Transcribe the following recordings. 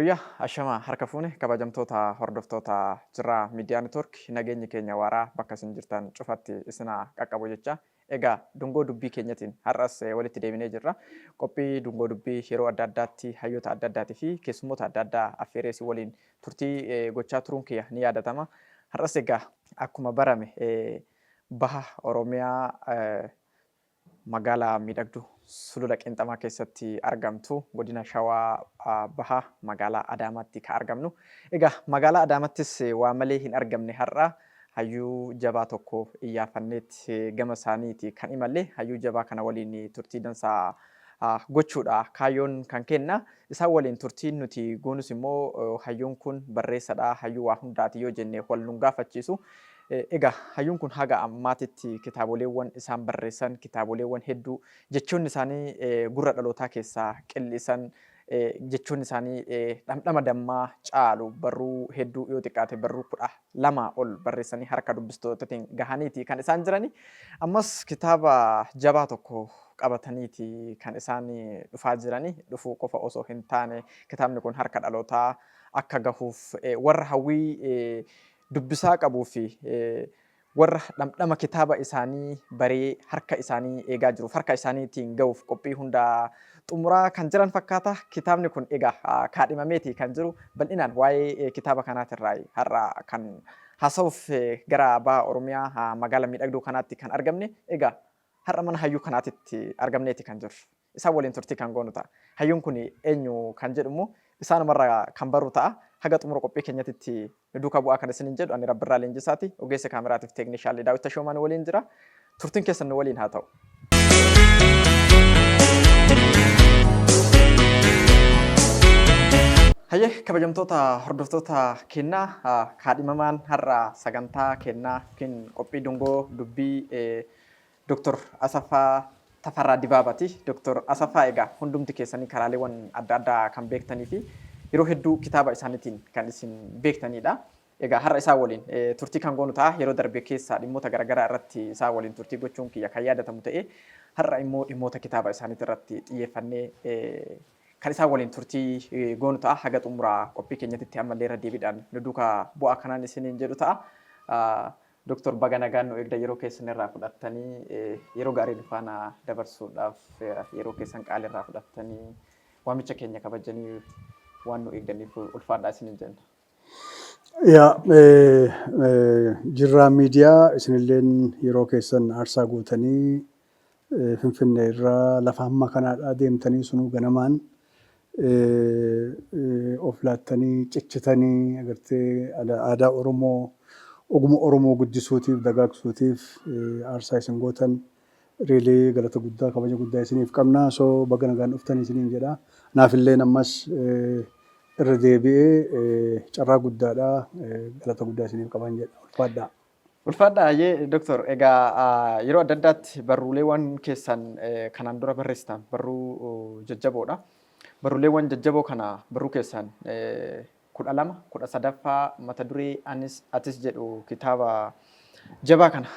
Yooyyaa ashamaa harka fuune kabajamtoota hordoftoota Jirraa Miidiyaa Network, nageenyi keenya waaraa bakka isin jirtan cufatti isinaa qaqqabu jecha. Egaa dungoo dubbii keenyatiin har'as walitti deebinee jirra. Qophii dungoo dubbii yeroo adda addaatti hayyoota adda addaatii fi keessummoota adda addaa affeeree isin waliin turtii gochaa turuun kiyya ni yaadatama. Har'as egaa akkuma barame baha Oromiyaa magaalaa miidhagduu Sulula Qiinxamaa keessatti argamtu, godina Shawaa Bahaa magaalaa Adaamaatti ka argamnu. Egaa magaalaa Adaamattis waa malee hin argamne. Har'a hayyuu jabaa tokko iyyaafanneet gama isaaniiti kan imalle. Hayyuu jabaa kana waliin turtii dansaa gochuudha kaayyoon kan kenna. Isaan waliin turtiin nuti goonus immoo, hayyuun kun barreessadha, hayyuu waa hundaati yoo jenne wal nun gaafachiisu. Egaa hayyuun kun haga ammaatitti kitaaboleewwan isaan barreessan kitaaboleewwan hedduu, jechoonni isaanii gurra dhalootaa keessaa qillisan, jechoonni isaanii dhamdhama dammaa caalu, barruu hedduu, yoo xiqqaate barruu 12 ol barreessanii harka dubbistootatiin gahaniiti kan isaan jirani. Ammas kitaaba jabaa tokko qabataniiti kan isaan dhufaa jirani. Dhufuu qofa osoo hin taane, kitaabni kun harka dhalootaa akka gahuuf warra hawwii dubbisaa qabuu fi warra dhamdhama kitaaba isaanii baree harka isaanii eegaa jiruuf harka isaaniitiin gahuuf qophii hunda xumuraa kan jiran fakkaata. Kitaabni kun egaa kaadhimameeti kan jiru. Bal'inaan waa'ee kitaaba kanaatirraa har'a kan haasa'uuf gara baha Oromiyaa magaala miidhagduu kanaatti kan argamne. Egaa har'a mana hayyuu kanaatitti argamneeti kan jirru. Isaan waliin turtii kan goonu ta'a. Hayyuun kun eenyu kan jedhu immoo isaanumarraa kan barru ta'a. Haga xumura qophii keenyatitti nu duukaa bu'aa kan isiniin jedhu ani Rabbirraa Leenjisaati. Ogeessa kaameraatiif teeknishaalli Daawit Tashoomaa nu waliin jira. Turtiin keessan nu waliin haa ta'u. Hayyee, kabajamtoota hordoftoota kennaa, kaadhimamaan har'a sagantaa kennaa yookiin qophii dungoo dubbii Dr. Asaffaa Tafarraa Dibaabaati. Dr. Asaffaa egaa hundumti keessanii karaaleewwan adda addaa kan beektanii fi yeroo hedduu kitaaba isaaniitiin kan isin beektanidha. Egaa har'a isaan waliin turtii kan goonu ta'a. Yeroo darbe keessa dhimmoota garaagaraa irratti isaan waliin turtii gochuun kiyya kan yaadatamu ta'ee, har'a immoo dhimmoota kitaaba isaaniitii irratti xiyyeeffannee kan isaan waliin turtii goonu ta'a. Haga xumuraa qophii keenyatitti ammallee irra deebiidhaan nu duukaa bu'aa kanaan isiniin jedhu ta'a. Doktor, baga nagaan nu eegda. Yeroo keessan irraa fudhattanii yeroo gaarii nu faana dabarsuudhaaf, yeroo keessan qaalii irraa fudhattanii waamicha keenya kabajanii waan nu eegdaniif ulfaadhaa isiniin jenna. Yaa Jirraa Miidiyaa, isinilleen yeroo keessan aarsaa gootanii Finfinnee irraa lafa hamma kanaadhaa deemtanii, sunuu ganamaan of laattanii cichitanii, agartee aadaa Oromoo, oguma Oromoo guddisuutiif dagaagsuutiif aarsaa isin gootan, really galata guddaa, kabaja guddaa isiniif qabna. So baga nagaan dhuftanii isiniin jedha. Naafilleen ammas irra deebi'ee carraa guddaadha, galata guddaa isiniif qaban jedha. Ulfaadhaa. Ulfaadhaa. Hayyee Doktor, egaa yeroo adda addaatti barruuleewwan keessan kanaan dura barreessitan barruu jajjaboodha. Barruuleewwan jajjaboo kana, barruu keessan 12, 13ffaa, mata duree Anis Atis jedhu, kitaaba jabaa kana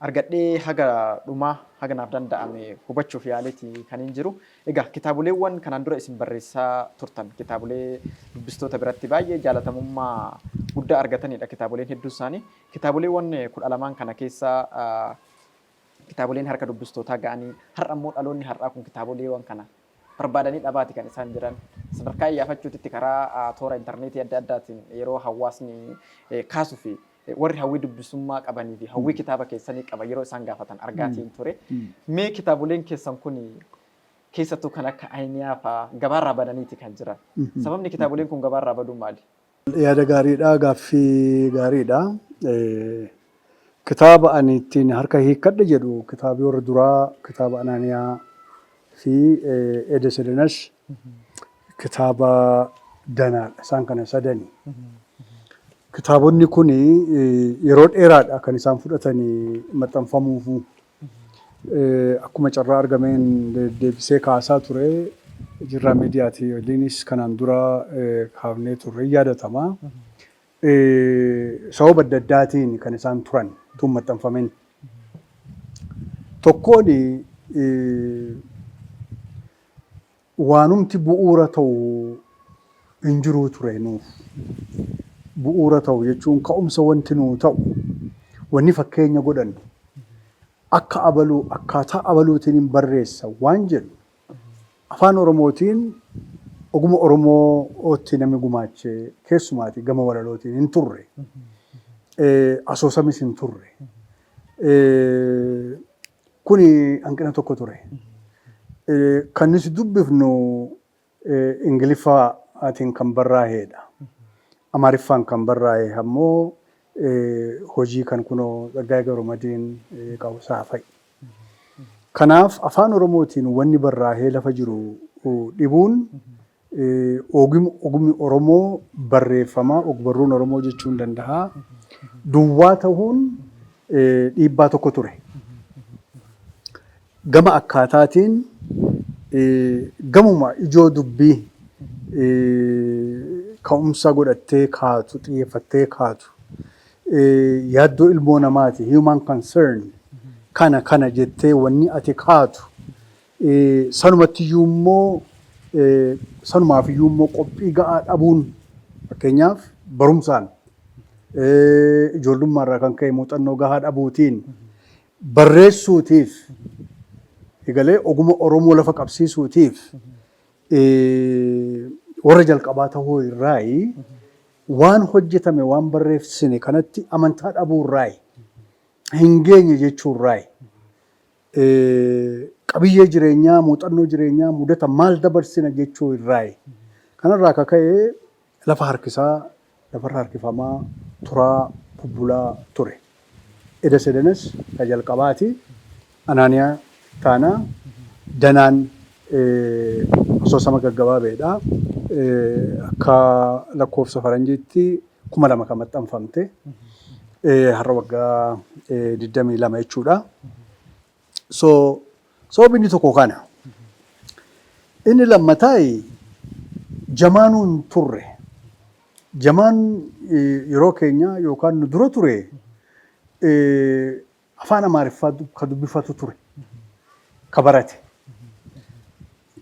argadhee haga dhumaa haga naaf danda'ame hubachuuf yaaleeti kan hin jiru. Egaa kitaaboleewwan kanaan dura isin barreessaa turtan kitaabolee dubbistoota biratti baay'ee jaalatamummaa guddaa argatanidha kitaaboleen hedduun isaanii. Kitaaboleewwan 12n kana keessa kitaaboleen harka dubbistootaa ga'anii, har'a immoo dhaloonni har'aa kun kitaaboleewwan kana barbaadanii dhabaati kan isaan jiran. Sadarkaa iyyaafachuutitti karaa toora intarneetii adda addaatiin yeroo hawaasni kaasuu fi warri hawwii dubbisummaa qabanii fi hawwii kitaaba keessanii qaban yeroo isaan gaafatan argaatiin ture. Mee kitaaboleen keessan kun, keessattuu kan akka Ayiniyaa fa'aa gabaarraa badaniiti kan jiran. Sababni kitaaboleen kun gabaarraa baduu maali? Yaada gaariidha, gaaffii gaariidha. Kitaaba ani ittiin harka hiikkadhe jedhu, kitaabi warra duraa, kitaaba Anaaniyaa fi Edes Edenas, kitaaba danaadha. Isaan kana sadani. Kitaabonni kun yeroo dheeraadha kan isaan fudhatanii maxxanfamuufu. Akkuma carraa argameen deebisee kaasaa ture. Jirraa Miidiyaati waliinis kanaan dura kaafnee turre, yaadatama. Sababa adda addaatiin kan isaan turan tun maxxanfamin. Tokkoon, waanumti bu'uura ta'u hin jiruu ture nuuf. Bu'uura ta'u jechuun ka'umsa wanti nuu ta'u, wanni fakkeenya godhannu, akka abaluu akkaataa abaluutiin hin barreessa waan jedhu Afaan Oromootiin oguma Oromootti namni gumaache keessumaati gama walalootiin hin turre. Asoosamis hin turre. Kuni hanqina tokko ture. Kan nuti dubbifnu Ingiliffaatiin kan barraa'eedha. Amaariffaan kan barraa'e ammoo hojii kan kunoo Tsaggaayee Gabramadiin Qawusaa fa'i. Kanaaf Afaan Oromootiin wanni barraahee lafa jiru dhibuun ogummi Oromoo barreeffamaa, ogbarruun Oromoo jechuun danda'a, duwwaa tahuun dhiibbaa tokko ture. Gama akkaataatiin gamuma ijoo dubbii ka'umsa godhattee kaatu, xiyyeeffattee kaatu, yaaddoo ilmoo namaati, human concern, kana kana jettee wanni ati kaatu, sanumattiyyuu immoo sanumaafiyyuu immoo qophii ga'aa dhabuun, fakkeenyaaf barumsaan ijoollummaarraa kan ka'e muuxannoo gahaa dhabuutiin barreessuutiif egalee oguma Oromoo lafa qabsiisuutiif warra jalqabaa tahuu irraayi, waan hojjetame, waan barreessine kanatti amantaa dhabuu irraayi, hin geenye jechuu irraayi, qabiyyee jireenyaa, muuxannoo jireenyaa, mudata maal dabarsina jechuu irraayi. Kanarraa akka ka'e lafa harkisaa, lafarra harkifamaa turaa bubbulaa ture. Eda Sedenes ka jalqabaati. Anaaniyaa Taanaa Danaan asoosama gaggabaabeedha. Akka lakkoofsa faranjiitti 2000 kan maxxanfamte. Har'a waggaa 22 jechuudha. So sababni inni tokko kana. Inni lammataa jamaanuu hin turre. Jamaan yeroo keenya yookaan nu dura ture Afaan Amaariffaa ka dubbifatu ture. Ka barate.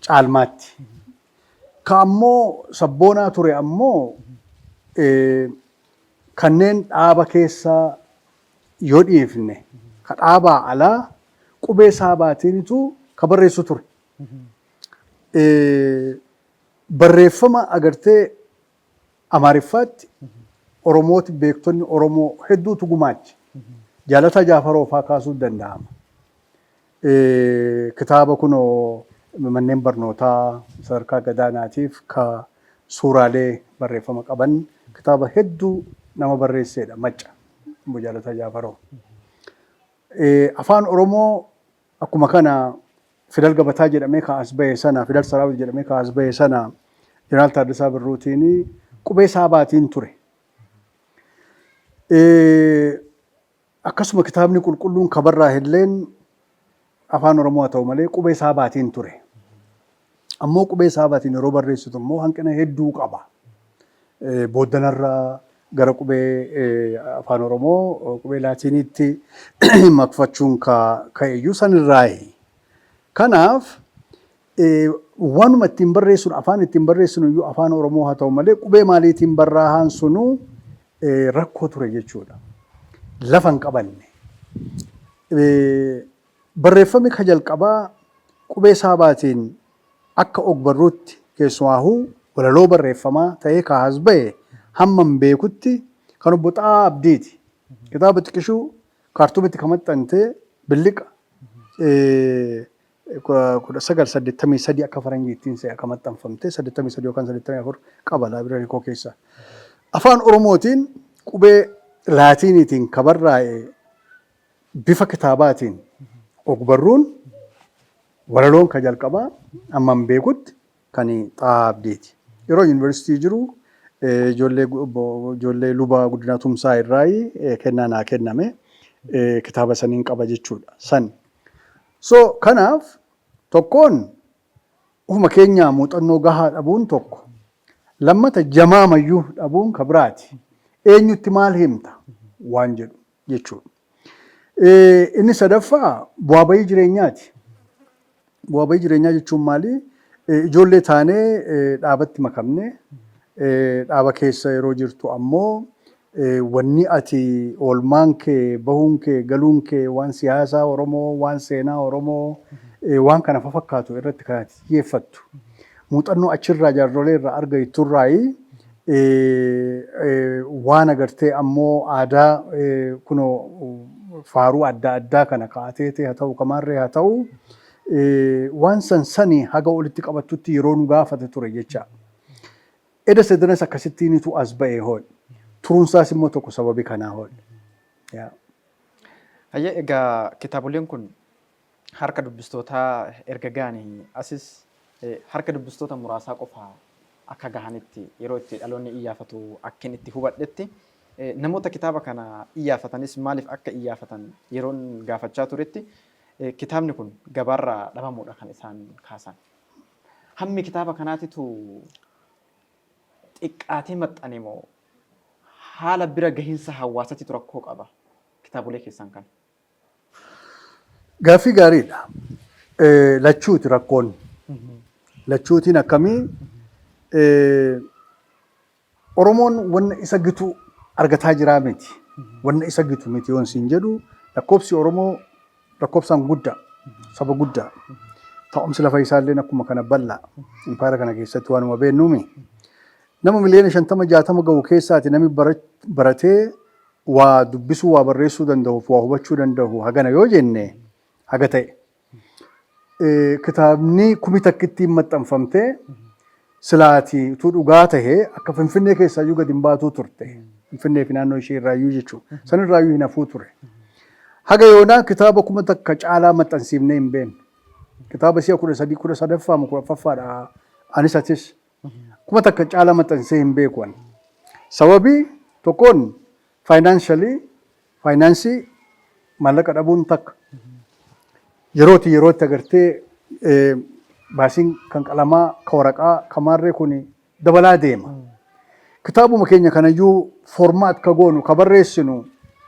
Caalmaatti. Ka ammoo sabboonaa ture ammoo kanneen dhaaba keessa yoo dhiifne ka dhaabaa alaa qubee Saabaatiinitu ka barreessu ture. Barreeffama agartee Amaariffaatti Oromooti, beektonni Oromoo hedduutu gumaache. Jaalataa Jaafaroo faa kaasuun danda'ama. Kitaaba kunoo manneen barnootaa sadarkaa gadaanaatiif ka suuraalee barreeffama qaban kitaaba hedduu nama barreesseedha Macca, Obbo Jaalataa Jaafaroo. Afaan Oromoo akkuma kana Fidal Gabataa jedhamee ka as bahe sana, Fidal Saraawit jedhamee ka as bahe sana Jeneraal Taaddasaa Birruutiin qubee Saabaatiin ture. Akkasuma kitaabni qulqulluun ka barraa'elleen Afaan Oromoo haa ta'u malee qubee Saabaatiin ture. Ammoo qubee Saabaatiin yeroo barreessitu immoo hanqina hedduu qaba. Booddanarra gara qubee Afaan Oromoo, qubee Laatiiniitti makfachuun ka'eyyuu sanirraayi. Kanaaf waanuma ittiin barreessinu, afaan ittiin barreessinu iyyuu Afaan Oromoo haa ta'u malee qubee maaliitiin barraahaan sunuu rakkoo ture jechuudha. Lafa hin qabanne. Barreeffami ka jalqabaa qubee Saabaatiin akka ogbarruutti, keessumaahuu walaloo barreeffamaa ta'ee ka as bahe hamman beekutti kan Obbo Xaa'aa Abdiiti. Kitaaba xiqishuu Kaartuumitti ka maxxante Billiqa 1983 akka faranjiittiin se'a ka maxxanfamte, 83 yookaan 84 qaba laabireerii koo keessa. Afaan Oromootiin qubee Laatiiniitiin ka barraa'e bifa kitaabaatiin ogbarruun walaloon ka jalqabaa amman beekutti kan Xaa'aa Abdiiti. Yeroo yuunivarsiitii jiru ijoollee Luba Guddinaa Tumsaa irraayi kennaa naa kenname, kitaaba saniin qaba jechuudha. San. So kanaaf tokkoon ofuma keenyaa muuxannoo gahaa dhabuun tokko. Lammata jamaamayyuu dhabuun ka biraati. Eenyutti maal himta waan jedhu jechuudha. Inni sadaffaa bu'aa bahii jireenyaati. Bu'aa bahii jireenyaa jechuun maali? Ijoollee taanee dhaabatti makamne. Dhaaba keessa yeroo jirtu ammoo wanni ati oolmaan kee, bahuun kee, galuun kee waan siyaasaa Oromoo, waan seenaa Oromoo, waan kana fakkaatu irratti kan ati xiyyeeffattu. Muuxannoo achirraa jaarrolee irraa argatturraayi waan agartee ammoo aadaa kunoo faaruu adda addaa kana kaa'ateetee haa ta'u, kamaarree haa ta'u, waan san sanii haga olitti qabattutti yeroo nu gaafate ture jecha. Eda sadanas akkasittiinitu as ba'e hoodhe. Turuunsaas immoo tokko sababi kanaa hoodhe. Yaa. Hayyee, egaa kitaaboleen kun harka dubbistootaa erga gahanii asis harka dubbistoota muraasaa qofa akka gahanitti, yeroo itti dhaloonni iyyaafatu akkin itti hubadhetti, namoota kitaaba kana iyyaafatanis maaliif akka iyyaafatan yeroon gaafachaa turetti kitaabni kun gabaarraa dhabamuudha kan isaan kaasan. Hammi kitaaba kanaatitu xiqqaatee maxxane moo haala bira gahinsa hawaasatitu rakkoo qaba kitaabolee keessan kana? Gaaffii gaariidha. Lachuuti rakkoon. Lachuutiin akkamii? Oromoon wanna isa gitu argataa jiraa miti. Wanna isa gitu miti yoon siin jedhu, lakkoofsi Oromoo lakkoofsaan guddaa, saba guddaa. Taa'umsi lafa isaallee akkuma kana bal'aa. Impaayera kana keessatti waanuma beeknuumi. Nama miliyoona 50 60 gahu keessaati namni baratee waa dubbisuu, waa barreessuu danda'uuf waa hubachuu danda'u hagana yoo jenne haga ta'e. Kitaabni 10,000 maxxanfamtee silaati utuu dhugaa tahe akka Finfinnee keessaayyuu gadi hin baatuu turte. Finfinnee fi naannoo ishee irraayyuu jechuudha. Sanirraayyuu hin hafuu ture. Haga yoonaa kitaaba 1000 caalaa maxxansiifnee hin beeknu. Kitaaba si'a 13, 13ffaa moo 14ffaadha anis atis. 1000 caalaa maxxansee hin beeku ani. Sababii tokkoon financially, faayinaansii, maallaqa dhabuun takka. Yerooti yerootti agartee baasiin kan qalamaa, kan waraqaa, kan maarree kun dabalaa deema. Kitaabuma keenya kanayyuu format ka goonu, ka barreessinu,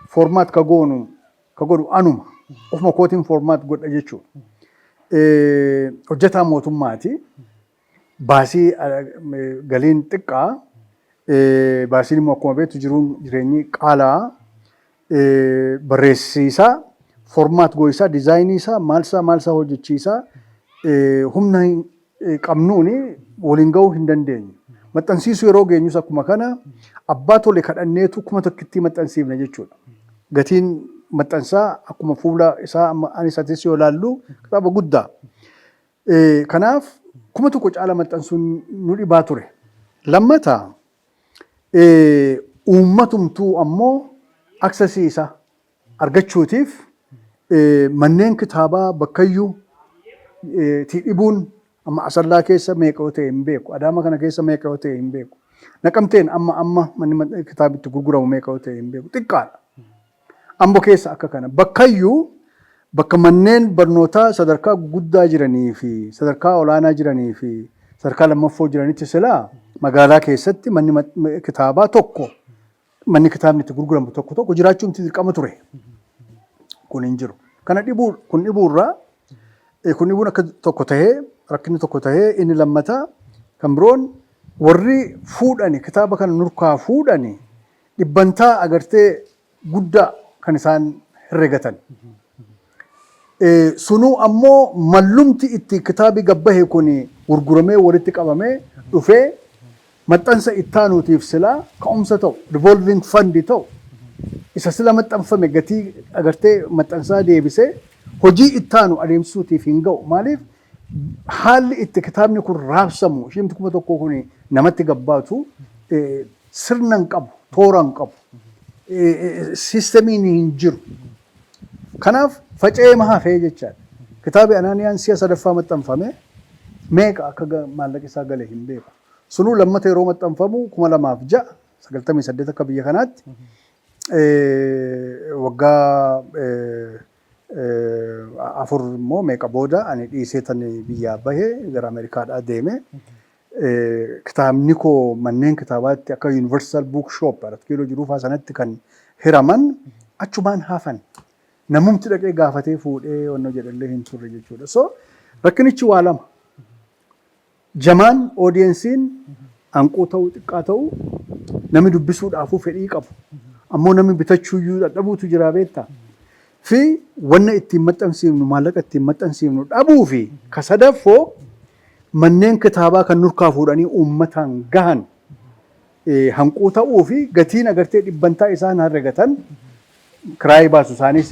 format ka goonu, ka godhu anuma. Ofuma kootiin format godha jechuudha. Hojjetaa mootummaati. Baasii galiin xiqqaa, baasiin immoo akkuma beektu jiruun jireenyi qaala'aa, barreessiisaa, format gooyisaa, diizaayinii isaa, maalsaa maalsaa hojjechiisaa humna qabnuuni waliin gahuu hin dandeenyu. Maxxansiisuu yeroo geenyus akkuma kana abbaa tole kadhanneetu 1000 maxxansiifna jechuudha. Gatiin maxxansaa akkuma fuula isaa amma anis atis yoo ilaallu kitaaba guddaa. Kanaaf 1000 caala maxxansuun nu dhibaa ture. Lammata, uummatumtuu ammoo access ii isaa argachuutiif manneen kitaabaa bakkayyuu ti dhibuun amma Asallaa keessa meeqa yoo ta'e hin beeku. Adaama kana keessa meeqa yoo ta'e hin beeku. Naqamteen amma amma manni kitaabni itti gurguramu meeqa yoo ta'e hin beeku. Xiqqaadha. Ambo keessa akka kana. Bakkayyuu bakka manneen barnootaa sadarkaa guguddaa jiranii fi sadarkaa olaanaa jiranii fi sadarkaa lammaffoo jiranitti silaa magaalaa keessatti manni kitaabaa tokko, manni kitaabni itti gurguramu tokko tokko jiraachuun dirqama ture. Kun hin jiru. Kana dhibuu kun dhibuurraa kun dhibuun akka tokko tahee, rakkinni tokko tahee, inni lammataa kan biroon warri fuudhani kitaaba kana nurkaa fuudhani dhibbantaa agartee guddaa kan isaan herregatan. Sunuu ammoo mallumti itti kitaabi gabbahe kun gurguramee walitti qabamee dhufee maxxansa ittaanuutiif silaa ka'umsa ta'u, revolving fund ta'u, isa sila maxxanfame gatii agartee maxxansaa deebisee hojii ittaanu adeemsisuutiif hin ga'u. Maaliif, haalli itti kitaabni kun raabsamu, ishiimti 1000 kun namatti gabbaatu sirna hin qabu, toora hin qabu, siistemiin hin jiru. Kanaaf faca'ee hafee jechaadha. Kitaabi Anaaniyaan si'a sadaffaa maxxanfame meeqa akka maallaqa isaa gale hin beeku. Sunuu lammata yeroo maxxanfamu 2006, 98 akka biyya kanaatti, waggaa 4 immoo meeqa booda ani dhiisee tan biyyaa bahe, gara Ameerikaadhaa deeme. Kitaabni koo manneen kitaabaatti akka Universal Bookshop Arat Kiiloo jiruufaa sanatti kan hiraman achumaan hafan. Namumti dhaqee gaafatee fuudhee wannoo jedhallee hin turre jechuudha. So rakkinichi waa lama. Jamaan audience iin Hanquu ta'uu, xiqqaa ta'uu, namni dubbisuudhaafuu fedhii qabu. Ammoo namni bitachuuyyuu dadhabuutu jira, beektaa. Fi wanna ittiin maxxansiifnu, maallaqa ittiin maxxansiifnu dhabuu fi ka sadaffoo manneen kitaabaa kan nurkaa fuudhanii uummataan gahan hanquu ta'uu fi gatiin agartee dhibbantaa isaan herregatan, kiraayii baasu isaanis,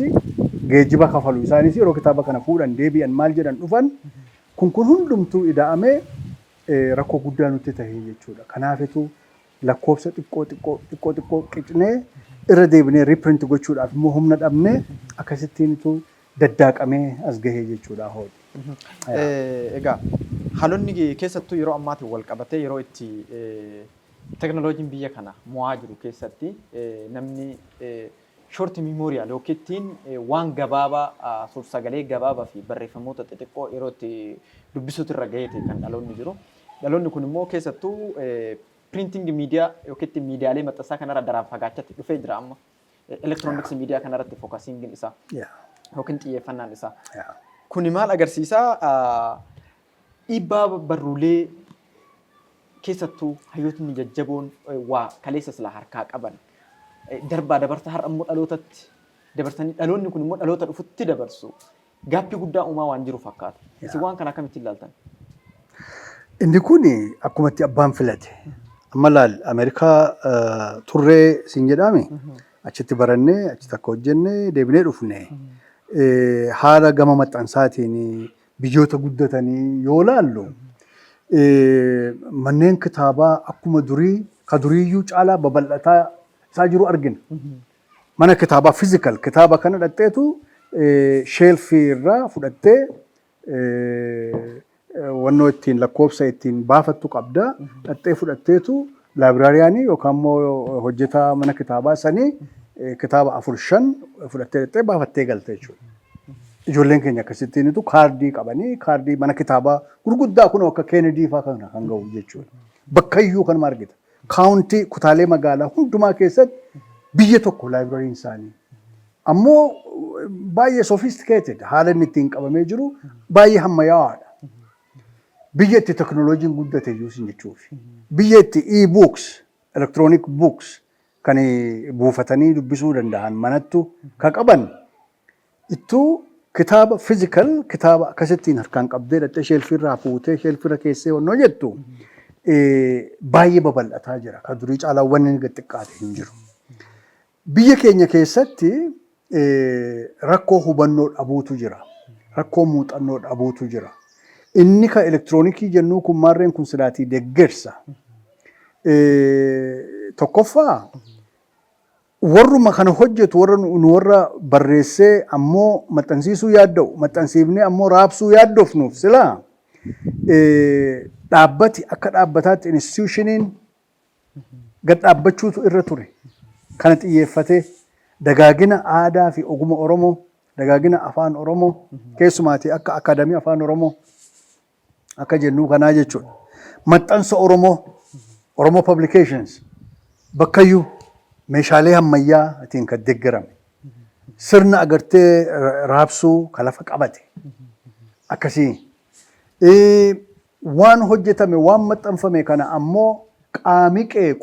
geejjiba kafalu isaanis, yeroo kitaaba kana fuudhan deebi'an maal jedhan dhufan kun hundumtuu ida'amee rakkoo guddaa nutti tahe jechuudha. Kanaafitu lakkoofsa xiqqoo xiqqoo xiqqoo xiqqoo qicnee irra deebinee reprint gochuudhaaf immoo humna dhabnee akkasittiinitu daddaaqamee as gahee jechuudha hoodhi. Egaa haalonni keessattuu yeroo ammaatiin wal qabatee, yeroo itti teknooloojiin biyya kana mo'aa jiru keessatti, namni short memorial yookiin waan gabaabaa, suur-sagalee gabaabaa fi barreeffamoota xixiqqoo yeroo itti dubbisuutu irra gaheeti kan dhaloonni jiru. Dhaloonni kun immoo keessattuu printing media yookiin miidiyaalee maxxansaa kanarra daraan fagaachatti dhufee jira amma. Electronics media kanarratti focusingiin isaa yookiin xiyyeeffannaan isaa. Kuni maal agarsiisaa? Dhiibbaa barruulee, keessattuu hayyootni jajjaboon waa kaleessa silaa harkaa qaban darbaa dabarsa har'a immoo dhalootatti dabarsanii, dhaloonni kun immoo dhaloota dhufutti dabarsu gaaffii guddaa uumaa waan jiru fakkaata. Isin waan kana akkamitti ilaaltan? Inni kun akkuma itti abbaan filate. Amma laal, Ameerikaa turree siin jedhame, achitti barannee, achitti akka hojjennee deebinee dhufne. Haala gama maxxansaatiin biyyoota guddatanii yoo laallu, manneen kitaabaa akkuma durii ka duriiyyuu caalaa babal'ataa isaa jiru argina. Mana kitaabaa physical kitaaba kana dhaqxeetu shelfii irraa fudhattee, wannoo ittiin lakkoofsa ittiin baafattu qabda. Dhaqxee fudhatteetu librarianii yookaan immoo hojjetaa mana kitaabaa sanii kitaaba afur shan fudhattee dhaqxee baafattee galte jechuudha. Ijoolleen keenya akkasittiinitu kaardii qabanii, kaardii mana kitaabaa gurguddaa kun akka Kennedy fa'aa kana kan gahu jechuudha. Bakkayyuu kanuma argita. County, kutaalee magaalaa hundumaa keessatti biyya tokko libraryn isaanii. Ammoo baay'ee sophisticated, haala inni ittiin qabamee jiru baay'ee ammayyaa'aadha. Biyya itti teknooloojiin guddate iyyuu sin jechuufi. Biyya itti e-books, electronic books kan buufatanii dubbisuu danda'an manattu ka qaban, ittuu kitaaba physical, kitaaba akkasittiin harkaan qabdee dhaqxee shelfiirraa fuutee shelfiirra keessee wannoo jettu baay'ee babal'ataa jira. Kan durii caalaa wanni inni gad xiqqaate hin jiru. Biyya keenya keessatti rakkoo hubannoo dhabuutu jira. Rakkoo muuxannoo dhabuutu jira. Inni kan elektiroonikii jennuu kun maarreen kun silaatii deeggarsa. Tokkoffaa, warruma kana hojjetu, warra nu warra barreessee ammoo maxxansiisuu yaadda'u, maxxansiifnee ammoo raabsuu yaaddofnuuf, silaa dhaabbati akka dhaabbataatti institutioniin gad dhaabbachuutu irra ture. Kana xiyyeeffatee dagaagina aadaa fi oguma Oromoo, dagaagina afaan Oromoo, keessumaatii akka akaadamii afaan Oromoo akka jennuu kanaa jechuudha. Maxxansa Oromoo, Oromoo Publications, bakkayyuu meeshaalee ammayyaatiin kan deeggarame. Sirna agartee raabsuu kan lafa qabate akkasii. Waan hojjetame, waan maxxanfame kana ammoo qaami qeequ,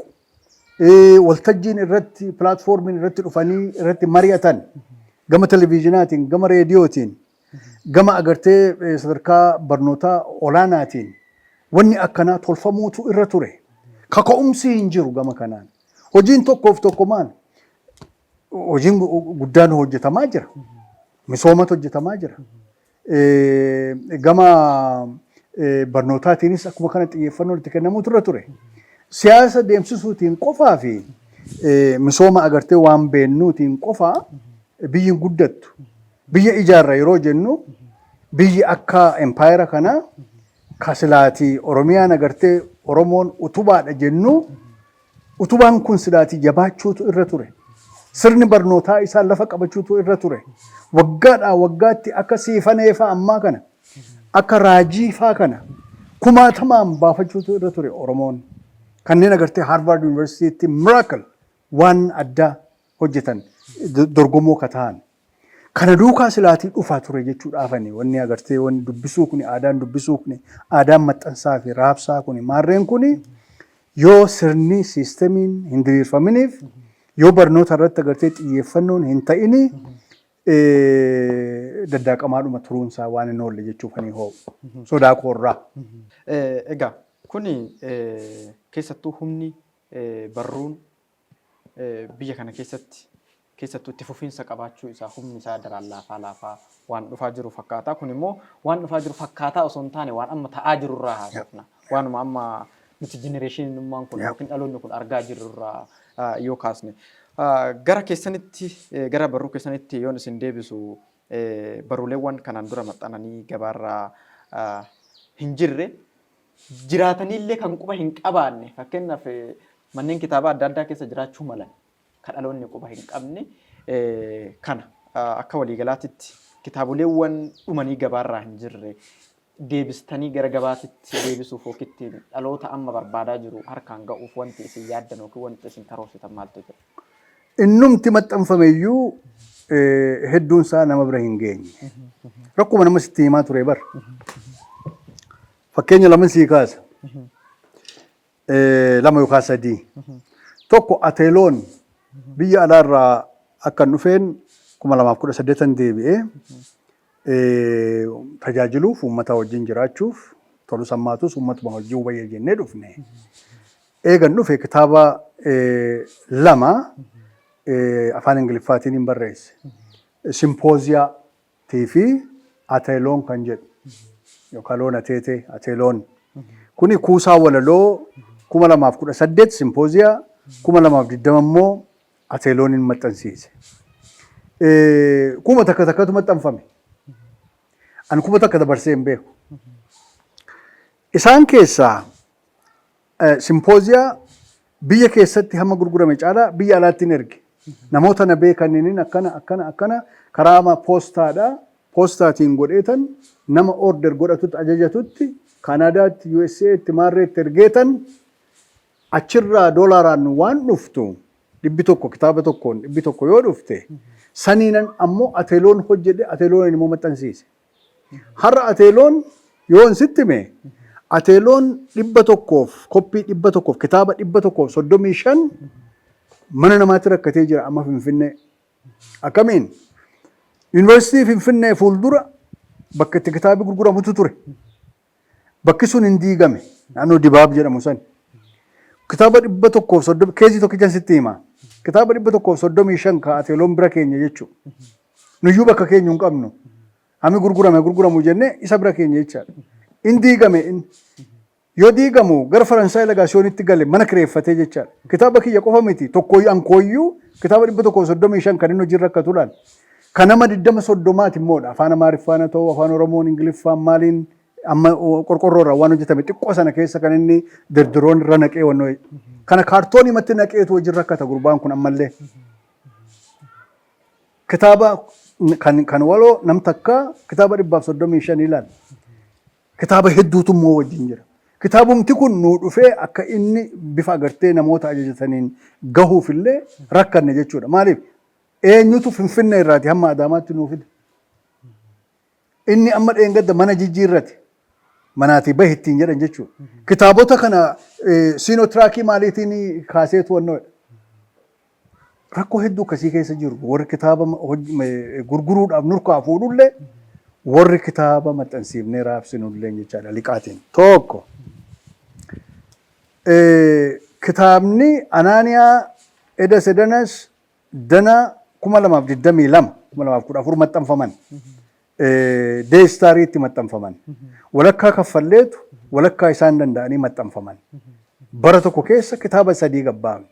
waltajjiin irratti, platformiin irratti dhufanii irratti mari'atan, gama televezyiinaatiin, gama reediyootiin, gama agartee sadarkaa barnootaa olaanaatiin wanni akkanaa tolfamuutu irra ture. Kaka'umsi hin jiru gama kanaan. Hojiin tokkoof tokko maal? Hojiin guddaan hojjetamaa jira. Misoomatu hojjetamaa jira. Gama barnootaatiinis akkuma kana xiyyeeffannoon itti kennamuutu irra ture. Siyaasa deemsisuutiin qofaa fi misooma agartee waan beennuutiin qofaa biyyi hin guddattu. Biyya ijaarra yeroo jennu, biyyi akka empaayera kanaa kasilaatii Oromiyaan agartee Oromoon utubaadha jennu, utubaan kun silaatii jabaachuutu irra ture. Sirni barnootaa isaa lafa qabachuutu irra ture. Waggaadhaa waggaatti akka siifanee fa'aa ammaa kana, akka raajii fa'aa kana kumaatamaan baafachuutu irra ture Oromoon. Kanneen agartee Harvard Universitytti miracle waan addaa hojjetan dorgomoo ka ta'an. Kana duukaa silaatii dhufaa ture jechuudhaafani wanni agartee wanni dubbisuu kuni, aadaan dubbisuu kuni, aadaan maxxansaa fi raabsaa kuni, maarreen kuni Yoo sirni siistemiin hin diriirfaminiif, yoo barnoota irratti agartee xiyyeeffannoon hin ta'ini, daddaaqamaadhuma turuunsaa waan hin oolle jechuuf ani hoo sodaa koorraa. Egaa kuni keessattuu humni barruun biyya kana keessatti keessattuu itti fufiinsa qabaachuu isaa humni isaa daraan laafaa laafaa waan dhufaa jiru fakkaata. Kun immoo waan dhufaa jiru fakkaataa osoo hin taane waan amma ta'aa jirurraa haasofna. Waanuma amma nuti jenereeshinummaan kun yookiin dhaloonni kun argaa jirrurraa yoo kaasne. Gara keessanitti, gara barruu keessanitti yoon isin deebisu, barruuleewwan kanaan dura maxxananii gabaarraa hin jirre, jiraataniillee kan quba hin qabaanne, fakkeenyaaf manneen kitaabaa adda addaa keessa jiraachuu malan kan dhaloonni quba hin qabne kana, akka waliigalaatitti kitaaboleewwan dhumanii gabaarraa hin jirre deebistanii gara gabaatitti deebisuuf yookiin dhaloota amma barbaadaa jiru harkaan ga'uuf wanti isin yaaddan yookiin wanti isin karoorsitan maaltu jira? Innumti maxxanfame iyyuu hedduun isaa nama bira hin geenye. Rakkuma nama sitti himaa ture bar. Fakkeenya lama sii kaasa. Lama yookaan sadii. Tokko, Ateeloon biyya alaarraa akkan dhufeen 2018 deebi'ee tajaajiluuf, uummata wajjin jiraachuuf, tolus hammaatus uummatuma wajjin wayya jennee dhufne. Eegan dhufe kitaaba lama afaan Ingiliffaatiin hin barreesse. Simpooziyaa fi Ateeloon kan jedhu, yookaan loon ateetee Ateeloon. Kuni kuusaa walaloo 2018 Simpooziyaa, 2020 immoo Ateeloon hin maxxansiise. Kuma takka takkatu maxxanfame. Ani 1000 dabarsee hin beeku. Isaan keessaa Simpooziyaa biyya keessatti hamma gurgurame caalaa biyya alaatti hin erge. Namoota na beekaniin akkana akkana akkana karaa ama poostaadha. Poostaatiin godheetan nama order godhatutti, ajajatutti, Kaanaadaatti, USA'tti, maarreetti ergeetan, achirraa doolaaraan waan dhuftu 100, kitaaba tokkoon 100 yoo dhufte, saniinan ammoo Ateeloon hojjedhe, Ateeloon immoo maxxansiise. Har'a Ateeloon yoon sitti hime, Ateeloon 100f koppii 100f kitaaba 135 mana namaatti rakkatee jira amma Finfinnee. Akkamiin? Yuunivarsiitii Finfinnee fuuldura bakka itti kitaabni gurguramutu ture. Bakki sun hin diigame. Naannoo Dibaab jedhamu san. Kitaaba 130 keezii tokkichan sitti hima. Kitaaba 135 ka Ateeloon bira keenya jechuudha. Nuyyuu bakka keenya hin qabnu. Hami gurgurame gurguramu jennee isa bira keenya jechaadha. In diigame inni. Yoo diigamu gara Faransaay Lagaasiyoonitti gale, mana kireeffatee jechaadha. Kitaaba kiyya qofa miti, tokkooyyuu ankooyyuu kitaaba 135 kan inni hojiirra rakkatu laal. Kan nama 20 30ti immoodha. Afaan Amaariffaan haa ta'u, afaan Oromoon, Ingiliffaan, maaliin, amma qorqorroo irraa waan hojjetame xiqqoo sana keessa kan inni dirdiroon irra naqee wannoo. Kana kaartoonii matti naqeetu hojiirra rakkata gurbaan kun ammallee. Kitaaba kan waloo nam takka kitaaba 135 ilaal. Kitaaba hedduutu immoo wajjin jira. Kitaabumti kun nuu dhufee akka inni bifa agartee namoota ajajataniin gahuuf illee rakkanne jechuudha. Maaliif? Eenyutu Finfinnee irraati hamma Adaamaatti nuu fida? Inni amma dheengadda mana jijjiirrate. Manaatii bahi ittiin jedhan jechuudha. Kitaabota kana siinotiraakii maaliitiin kaasee to'annoodha. Rakkoo hedduu akkasii keessa jiru. Warri kitaaba gurguruudhaaf nurkaa fuudhullee, warri kitaaba maxxansiifnee raabsinullee jechaadha liqaatiin. Tokko, kitaabni Anaaniyaa Eda Sedanas Dana 2022, 2014 maxxanfaman. Deestaariitti maxxanfaman. Walakkaa kaffalleetu walakkaa isaan danda'anii maxxanfaman. Bara tokko keessa kitaaba sadii gabbaame.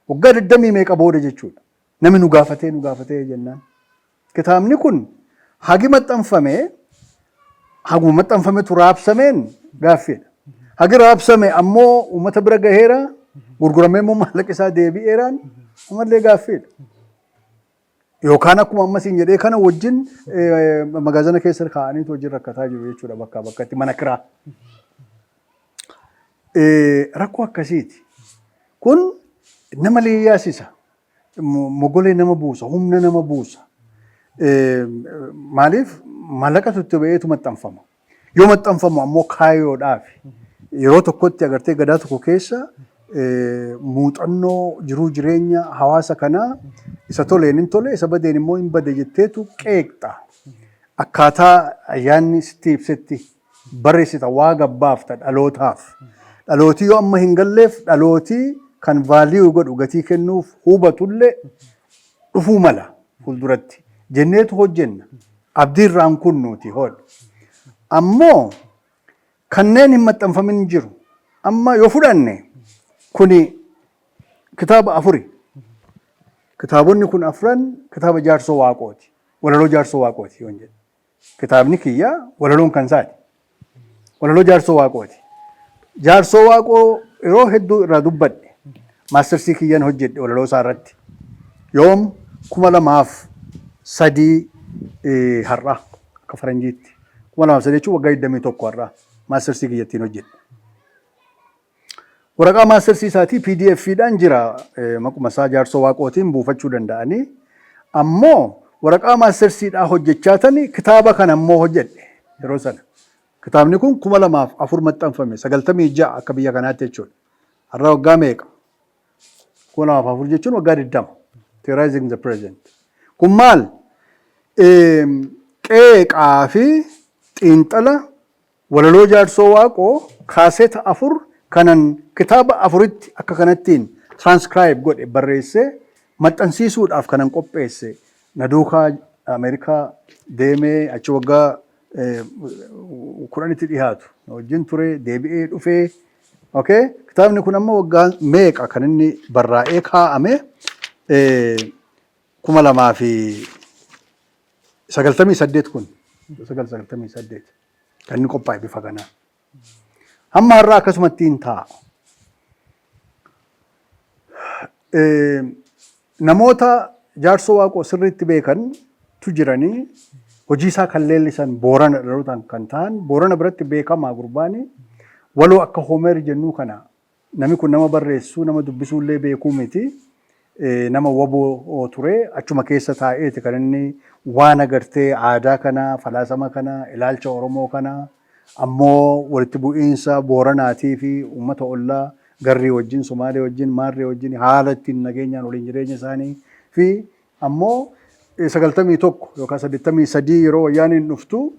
Waggaa digdamii meeqa booda jechuudha. Namni nu gaafatee nu gaafatee jennaan. Kitaabni kun hagi maxxanfame, haguma maxxanfametu raabsameen gaaffiidha. Hagi raabsame ammoo uummata bira gaheera, gurguramee immoo maallaqa isaa deebi'eeraan ammallee gaaffiidha. Yookaan akkuma amma siin jedhee kana wajjin magaazana keessa kaa'aniitu wajjin rakkataa jiru jechuudha bakkaa bakkatti mana kiraa. Rakkoo akkasiiti. Kun nama leeyyaasisa. Mogolee nama buusa, humna nama buusa. Maaliif? Maallaqatu itti ba'eetu maxxanfama. Yoo maxxanfamu ammoo kaayyoodhaaf. Yeroo tokkotti agartee gadaa tokko keessa Muuxannoo jiruu jireenya hawaasa kanaa isa toleen hin tole, isa badeen immoo hin bade jetteetu qeeqxa. Akkaataa ayyaanni sitti ibsetti barreessita, waa gabbaafta dhalootaaf. Dhalootii yoo amma hin galleef, dhalootii kan value godhu, gatii kennuuf hubatullee dhufuu mala fuulduratti jenneetu hojjenna. Abdii irraan kunnuuti hoodha. Ammoo kanneen hin maxxanfamin jiru. Amma yoo fudhanne, kuni kitaaba afuri. Kitaabonni kun afran kitaaba Jaarsoo Waaqooti. Walaloo Jaarsoo Waaqooti yoon jedhe. Kitaabni kiyya, walaloon kan isaati. Walaloo Jaarsoo Waaqooti. Jaarsoo Waaqoo yeroo hedduu irraa dubbadhe. Mastersii kiyyan hojjedhe walaloo isaa irratti. Yoom? 2003 har'a akka faranjiitti. 2003 jechuun waggaa 21 har'a mastersii kiyyattiin hojjedhe. Waraqaa mastersii isaatii PDF dhaan jira, maquma isaa Jaarsoo Waaqootiin buufachuu danda'anii. Ammoo waraqaa mastersiidhaa hojjechaa tani kitaaba kana immoo hojjedhe yeroo sana. Kitaabni kun 2004 maxxanfame, 96 akka biyya kanaatti jechuudha. Har'a waggaa meeqa? 2004 jechuun waggaa 20. Theorizing the Present. Kun maal? Qeeqaa fi xiinxala walaloo Jaarsoo Waaqoo kaaseta afur kanan kitaaba afuritti akka kanattiin transcribe godhe, barreessee maxxansiisuudhaaf kanan qopheesse, na duukaa Ameerikaa deemee achi waggaa 10tti dhiyaatu na wajjin ture, deebi'ee dhufee. Okay, kitaabni kun amma waggaa meeqa kan inni barraa'ee kaa'ame? 2098, kun 998 kan inni qophaa'e bifa kanaan. Hamma har'aa akkasumatti hin taa'a. Namoota Jaarsoo Waaqoo sirriitti beekan tu jiranii, hojii isaa kan leellisan, Boorana dhalootaan kan ta'an, Boorana biratti beekamaa gurbaani. Waloo akka Homer jennuu kana, namni kun nama barreessuu, nama dubbisuullee beekuu miti. Nama waboo ture, achuma keessa taa'eeti kan inni waan agartee aadaa kana, falaasama kana, ilaalcha Oromoo kana, ammoo walitti bu'iinsa Booranaatii fi uummata ollaa Garrii wajjin, Somaalee wajjin, Maarree wajjin, haala ittiin nageenyaan waliin jireenya isaanii fi ammoo 91 yookaan 83 yeroo wayyaaniin dhuftu,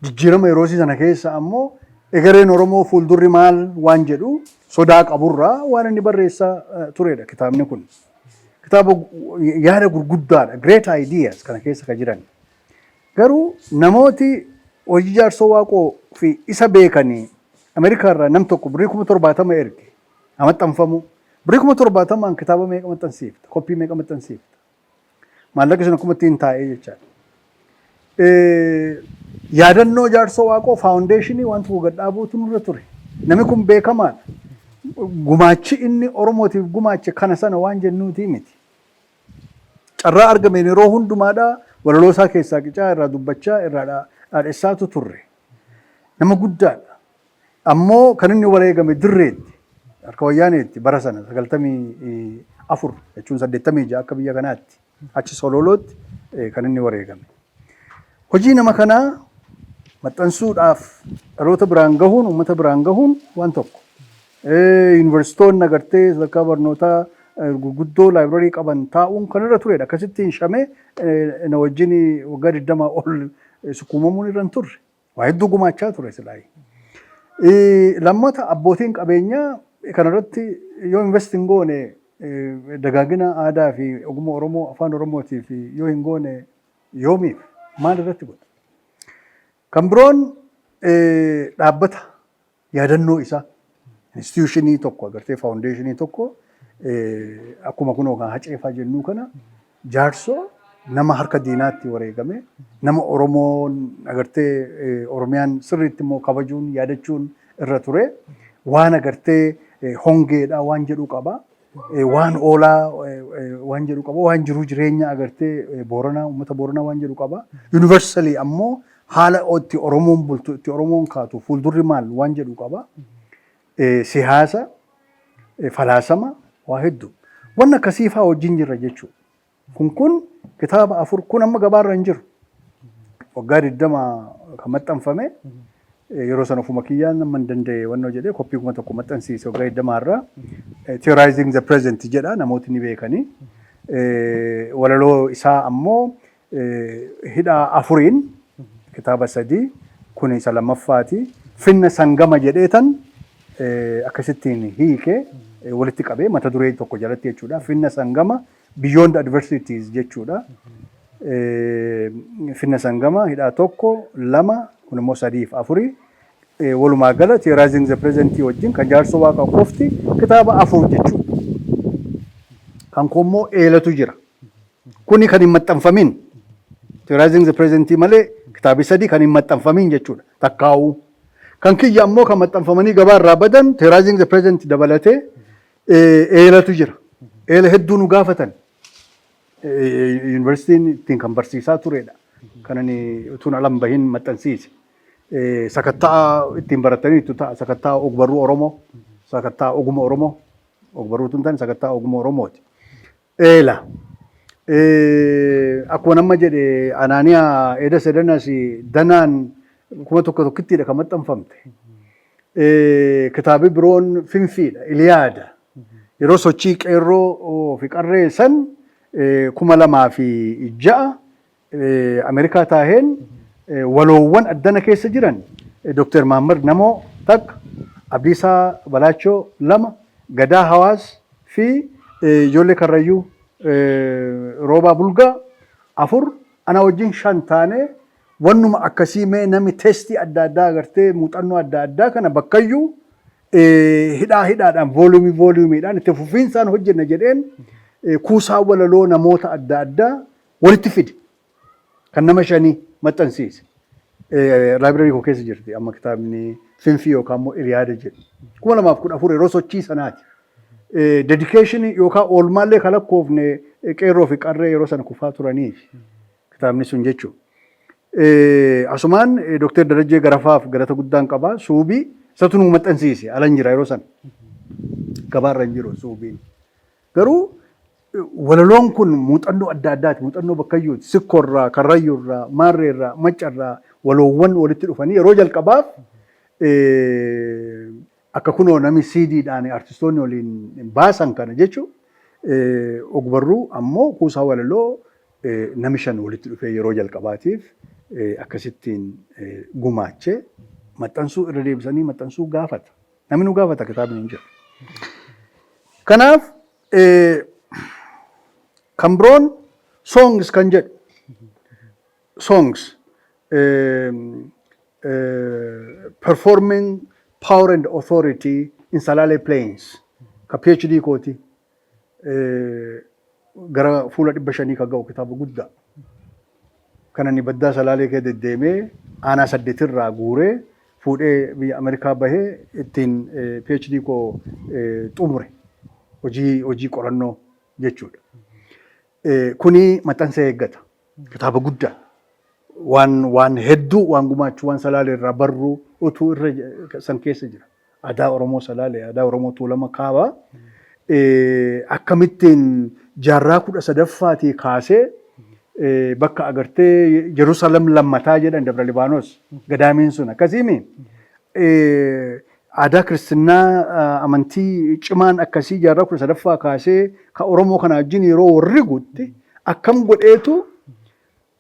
jijjiirama yeroosii sana keessa ammoo egereen Oromoo fuuldurri maal waan jedhu sodaa qaburraa waan inni barreessaa turedha kitaabni kun. Kitaaba yaada gurguddaadha. Great ideas kana keessa kan jiran. Garuu namooti hojii Jaarsoo Waaqoo fi isa beekanii Ameerikaa irraa nam tokko birrii 70,000 erge haa maxxanfamu. Birrii 70,000n kitaaba meeqa maxxansiifta? Koppii meeqa maxxansiifta? Maallaqi sun akkuma ittiin taa'ee jechaadha. Yaadannoo Jaarsoo Waaqoo foundationii waan tokko gad dhaabuutu nurra ture. Namni kun beekamaadha. Gumaachi inni Oromootiif gumaache kana sana waan jennuutii miti. Carraa argameen yeroo hundumaadhaa walaloo isaa keessaa qicaa irraa dubbachaa, irraa dhaadhessaatu turre. Nama guddaadha. Ammoo kan inni wareegame dirreetti, harka wayyaaneetti, bara sana 94 jechuun 86 akka biyya kanaatti, achi Sololootti kan inni wareegame. Hojii nama kanaa maxxansuudhaaf dhaloota biraan gahuun, uummata biraan gahuun waan tokko. Yuunivarsiitoonni agartee sadarkaa barnootaa gurguddoo library qaban taa'uun kan irra turedha. Akkasitti hin shamee na wajjin waggaa 20 ol sukkuumamuun irra hin turre. Waa hedduu gumaachaa ture silaayi. Lammata, abbootiin qabeenyaa kanarratti yoo invest hin goone, dagaagina aadaa fi ogummaa Oromoo, afaan Oromootiif yoo hin goone, yoomiif maal irratti godha? Kan biroon dhaabbata yaadannoo isaa, institutionii tokko agartee, foundationii tokko, akkuma kunoo kan Haceefaa jennuu kana, Jaarsoo nama harka diinaatti wareegame, nama Oromoon agartee Oromiyaan sirriitti immoo kabajuun yaadachuun irra ture, waan agartee hongeedha waan jedhu qaba. Waan oolaa waan jedhu qaba. Waan jiruu jireenya agartee Booranaa, uummata Booranaa waan jedhu qaba. Universally ammoo haala itti Oromoon bultu, itti Oromoon kaatu, fuuldurri maal waan jedhu qaba. Siyaasa, falaasama, waa hedduu. Wanni akkasii fa'aa wajjin jirra jechuudha. Kun kitaaba afur kun amma gabaarra hin jiru. Waggaa 20 kan maxxanfame. Yeroo sana ofuma kiyyaan nama hin danda'e wannoo jedhee koppii 1000 maxxansiise waggaa 20 irraa. Theorizing the Present jedha, namootni ni beekanii. Walaloo isaa ammoo hidhaa afuriin kitaaba sadii, kun isa lammaffaati. Finna Sangama jedheetan akkasittiin hiike, walitti qabee mata duree tokko jalatti jechuudha. Finna Sangama Beyond Adversities jechuudha. Finna Sangama hidhaa tokko, lama, kun immoo sadiif afurii. Walumaa gala Theorizing the Present wajjin kan Jaarsoo Waaqaa qofti kitaaba afur jechuudha. Kan koo immoo eelatu jira. Kuni kan hin maxxanfamin. Theorizing the Present malee kitaabi sadii kan hin maxxanfamin jechuudha. Takkaa'uu. Kan kiyya ammoo kan maxxanfamanii gabaa irraa badan Theorizing the Present dabalatee eelatu jira. Eela hedduu nu gaafatan. Yuunivarsiitiin ittiin kan barsiisaa turedha. Kan ani utuun alan bahin maxxansiise. Sakatta'a ittiin barataniitu ta'a. Sakatta'a ogbarruu Oromoo. Sakatta'a oguma Oromoo. Ogbarruu tun taane, sakatta'a oguma Oromooti. Eela. Akkuma nama jedhe, Anaaniyaa Eda Sedanas danaan 1000 tokkittiidha kan maxxanfamte. Kitaabi biroon Finfiidha, Iliyaada. Yeroo sochii qeerroo fi qarree san 2006 Ameerikaa taaheen waloowwan addana keessa jiran Dr. Mahammad Namoo takka, Abdiisaa Balaachoo lama, Gadaa Hawaas fi ijoollee Karrayyuu Roobaa Bulgaa afur, ana wajjin shan taanee wannuma akkasii mee nami teestii adda addaa agartee muuxannoo adda addaa kana bakkayyuu hidhaa hidhaadhaan, volume volumeiidhaan itti fufiinsaan hojjenna jedheen kuusaa walaloo namoota adda addaa walitti fide. Kan nama shanii maxxansiise. Library koo keessa jirti amma kitaabni Finfii yookaan immoo Iliyaada jedhu. 2014 yeroo sochii sanaati. Dedication yookaan oolmaallee kan lakkoofne qeerroo fi qarree yeroo sana kufaa turaniif kitaabni sun jechuudha. Asumaan Dooktar Darajjee Garafaaf galata guddaan qaba. Suubii isatu nu maxxansiise, ala hin jira yeroo sana. Gabaarra hin jiru suubiin. Garuu walaloon kun muuxannoo adda addaati. Muuxannoo bakkayyuuti. Sikkoorraa, Karrayyuurraa, Maarreerraa, Maccarraa waloowwan walitti dhufanii yeroo jalqabaaf akka kunoo nami CDdhaan artistoonni waliin baasan kana jechuun, ogbarruu ammoo kuusaa walaloo nami shan walitti dhufee yeroo jalqabaatiif akkasittiin gumaachee maxxansuu, irra deebisanii maxxansuu gaafata. Namni nu gaafata, kitaabni hin jiru. Kanaaf kan biroon songs kan jedhu, songs performing power and authority in Salale Plains ka PhD kooti, gara fuula 500 ka ga'u kitaaba guddaa. Kan ani baddaa Salaalee kee deddeemee aanaa saddeetirraa guuree fuudhee biyya Ameerikaa bahee ittiin PhD koo xumure, hojii qorannoo jechuudha. Kuni maxxansa eeggata. Kitaaba guddaa. Waan hedduu waan gumaachuu, waan Salaalee irraa barruu utuu irra san keessa jira. Aadaa Oromoo Salaalee, aadaa Oromoo Tuulama Kaabaa akkamittiin jaarraa 13ffaatii kaasee bakka agartee Jerusalem lammataa jedhan, Dabra Libaanos gadaamiin sun akkasiimi. Aadaa kiristinnaa amantii cimaan akkasii jaarraa 13ffaa kaasee ka Oromoo kana wajjin yeroo warri guutti akkam godheetu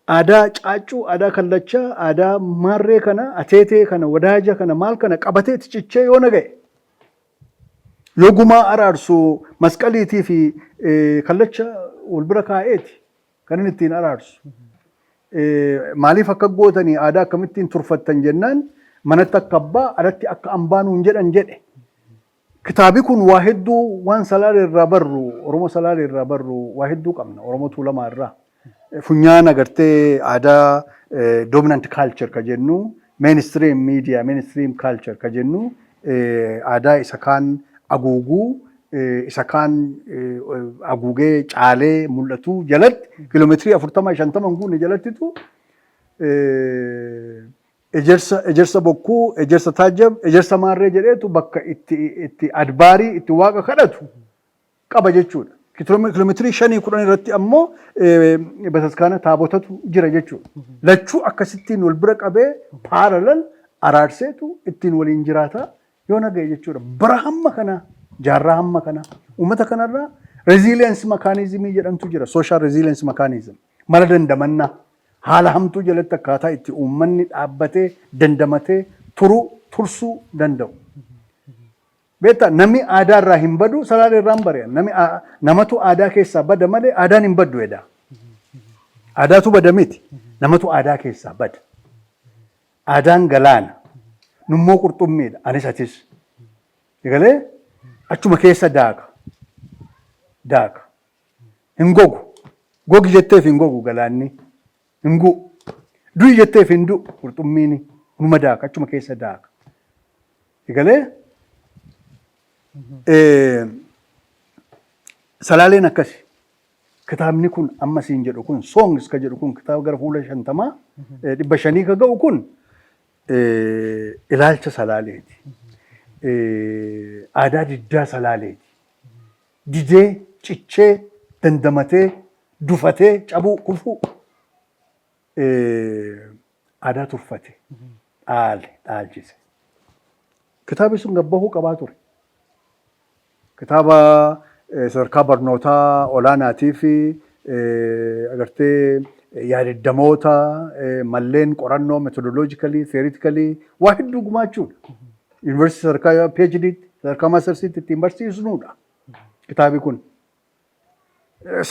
aadaa caaccuu, aadaa kallachaa, aadaa maarree kana, ateetee kana, wadaaja kana, maal kana qabatee itti cichee yoo na ga'e. Yoo gumaa araarsu masqaliitii fi kallacha wal bira kaa'eeti kan inni ittiin araarsu. Maaliif akka gootanii, aadaa akkamittiin turfattan jennaan, manatti akka abbaa, alatti akka ambaa nuun jedhan jedhe. Kitaabi kun waa hedduu waan Salaalee irraa barru, Oromoo Salaalee irraa barru waa hedduu qabna, Oromoo Tuulamaa irraa. Funyaan agartee aadaa dominant culture ka jennu, mainstream media, mainstream culture ka jennu, aadaa isa kaan haguuguu, isa kaan haguugee caalee mul'atu jalatti kiiloomeetirii 40 50 hin guunne jalattitu ejersa bokkuu, ejersa taajjab, ejersa maarree jedheetu bakka itti adbaarii itti waaqa kadhatu qaba jechuudha. Kiiloomeetirii 5 10 irratti ammoo bataskaana taabotatu jira jechuudha. Lachuu akkasittiin wal bira qabee parallel Araarseetu ittiin waliin jiraataa yoo naga'e jechuudha. Bara hamma kana, jaarraa hamma kana, uummata kanarraa resilience mechanism jedhamtu jira. Social resilience mechanism. Mala dandamannaa. Haala hamtuu jalatti akkaataa itti uummanni dhaabbatee dandamatee turuu, tursuu danda'u. Beektaa, namni aadaa irraa hin badu, Salaalee irraa hin bari'an. Namni namatu aadaa keessaa bada malee aadaan hin baddu edha. Aadaatu bada miti. Namatu aadaa keessaa bada. Aadaan galaana. Nummoo qurxummiidha. Anis atis. Egalee achuma keessa daaka. Daaka. Hin gogu. Gogi jetteef hin gogu galaanni. Hin gu'u. Du'i jetteef hin du'u qurxummiin. Numa daaka, achuma keessa daaka. Egalee Salaaleen akkasi. Kitaabni kun amma siin jedhu kun, Songs ka jedhu kun, kitaaba gara fuula 50, 500 ka ga'u kun ilaalcha Salaaleeti. Aadaa diddaa Salaaleeti. Didee, cichee, dandamatee, dufatee, cabuu, kufuu, aadaa tuffate, dhaale, dhaalchise. Kitaabni sun gabbahuu qabaa ture. Kitaaba sadarkaa barnootaa olaanaatii fi agartee yaadiddamoota, malleen qorannoo, methodologically, theoretically waa hedduu gumaachuudha. Yuunivarsiitii sadarkaa PhD'tti, sadarkaa mastersiitti ittiin barsiisnuudha kitaabni kun.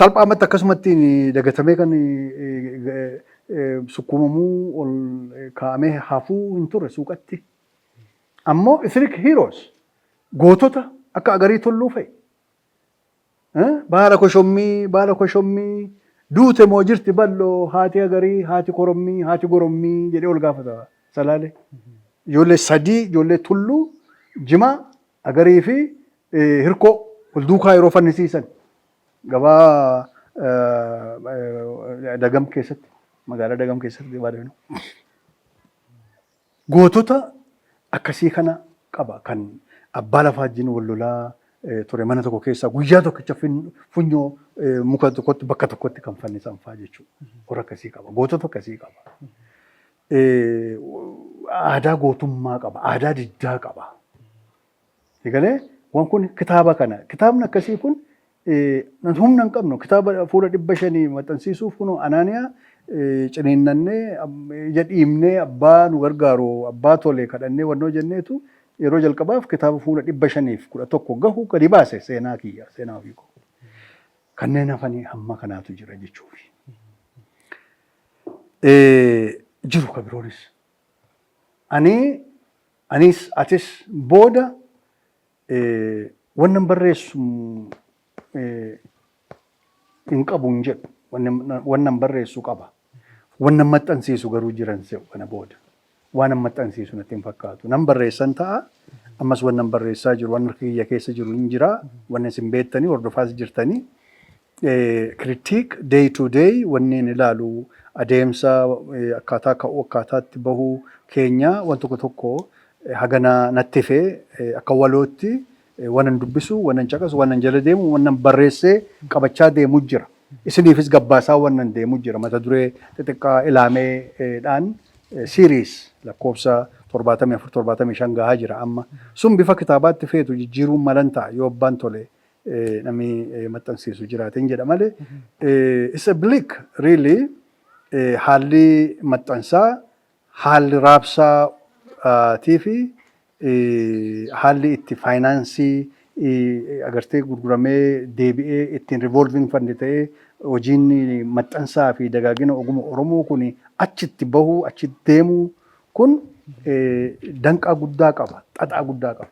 Salphaamatti akkasumatti dagatamee kan sukkuumamuu, ol kaa'amee hafuu hin turre suuqatti. Ammoo ethnic heroes, gootota akka Agarii Tulluu fa'i. Baala koshommii, baala koshommii, duute moo jirti bal'oo haati Agarii, haati korommii, haati gorommii jedhee ol gaafata Salaalee. Ijoollee sadii, ijoollee Tulluu, Jimaa, Agarii fi Hirkoo wal duukaa yeroo fannisiisan gabaa Dagam keessatti, magaalaa Dagam keessatti baadhanu. Gootota akkasii kana qaba, kan abbaa lafaa wajjin wal lolaa ture, mana tokko keessaa guyyaa tokkicha funyoo muka tokkotti bakka tokkotti kan fannisan fa'aa jechuudha. Warra akkasii qaba. Gootota akkasii qaba. Aadaa gootummaa qaba. Aadaa diddaa qaba. Egalee waan kun kitaaba kana, kitaabni akkasii kun humna hin qabnu. Kitaaba fuula 500 maxxansiisuuf kun Anaaniyaa ciniinnannee, ija dhiibnee, abbaa nu gargaaru, abbaa tole kadhannee, wannoo jenneetu yeroo jalqabaaf kitaaba fuula 511 gahu gadi baase, seenaa kiyya, seenaa ofii koo. Kanneen hafanii hamma kanaatu jira jechuufi. Jiru ka biroonis. Anis atis booda wannan barreessu hin qabu hin jedhu. Wannan barreessu qaba. Wannan maxxansiisu garuu jiran se'u kana booda. Waan maxxansiisu natti hin fakkaatu. Nan barreessan ta'a. Ammas wannan barreessaa jiru, waan harka kiyya keessa jiru hin jira. Wanni isin beektanii hordofaas jirtanii. Critique day to day wanneen ilaalu, adeemsa akkaataa ka'uu, akkaataa itti bahuu keenya, waan tokko tokko hagana natti fee akka walootti wannan dubbisu, wannan caqasu, wannan jala deemu, wannan barreessee qabachaa deemu jira. Isiniifis gabbaasaa wannan deemu jira. Mata duree xixiqqaa ilaameedhaan series lakkoofsa 74, 75 gahaa jira amma. Sun bifa kitaabaatti feetu jijjiiruun malan ta'a yoo abbaan tole namni maxxansiisu jiraateen jedha malee. It's a bleak really, haalli maxxansaa, haalli raabsaatii fi haalli itti faayinaansii agartee gurguramee deebi'ee ittiin revolving fund ta'ee hojiin maxxansaa fi dagaagina ogummaa Oromoo kun achitti bahuu, achitti deemuu kun danqaa guddaa qaba, xaxaa guddaa qaba.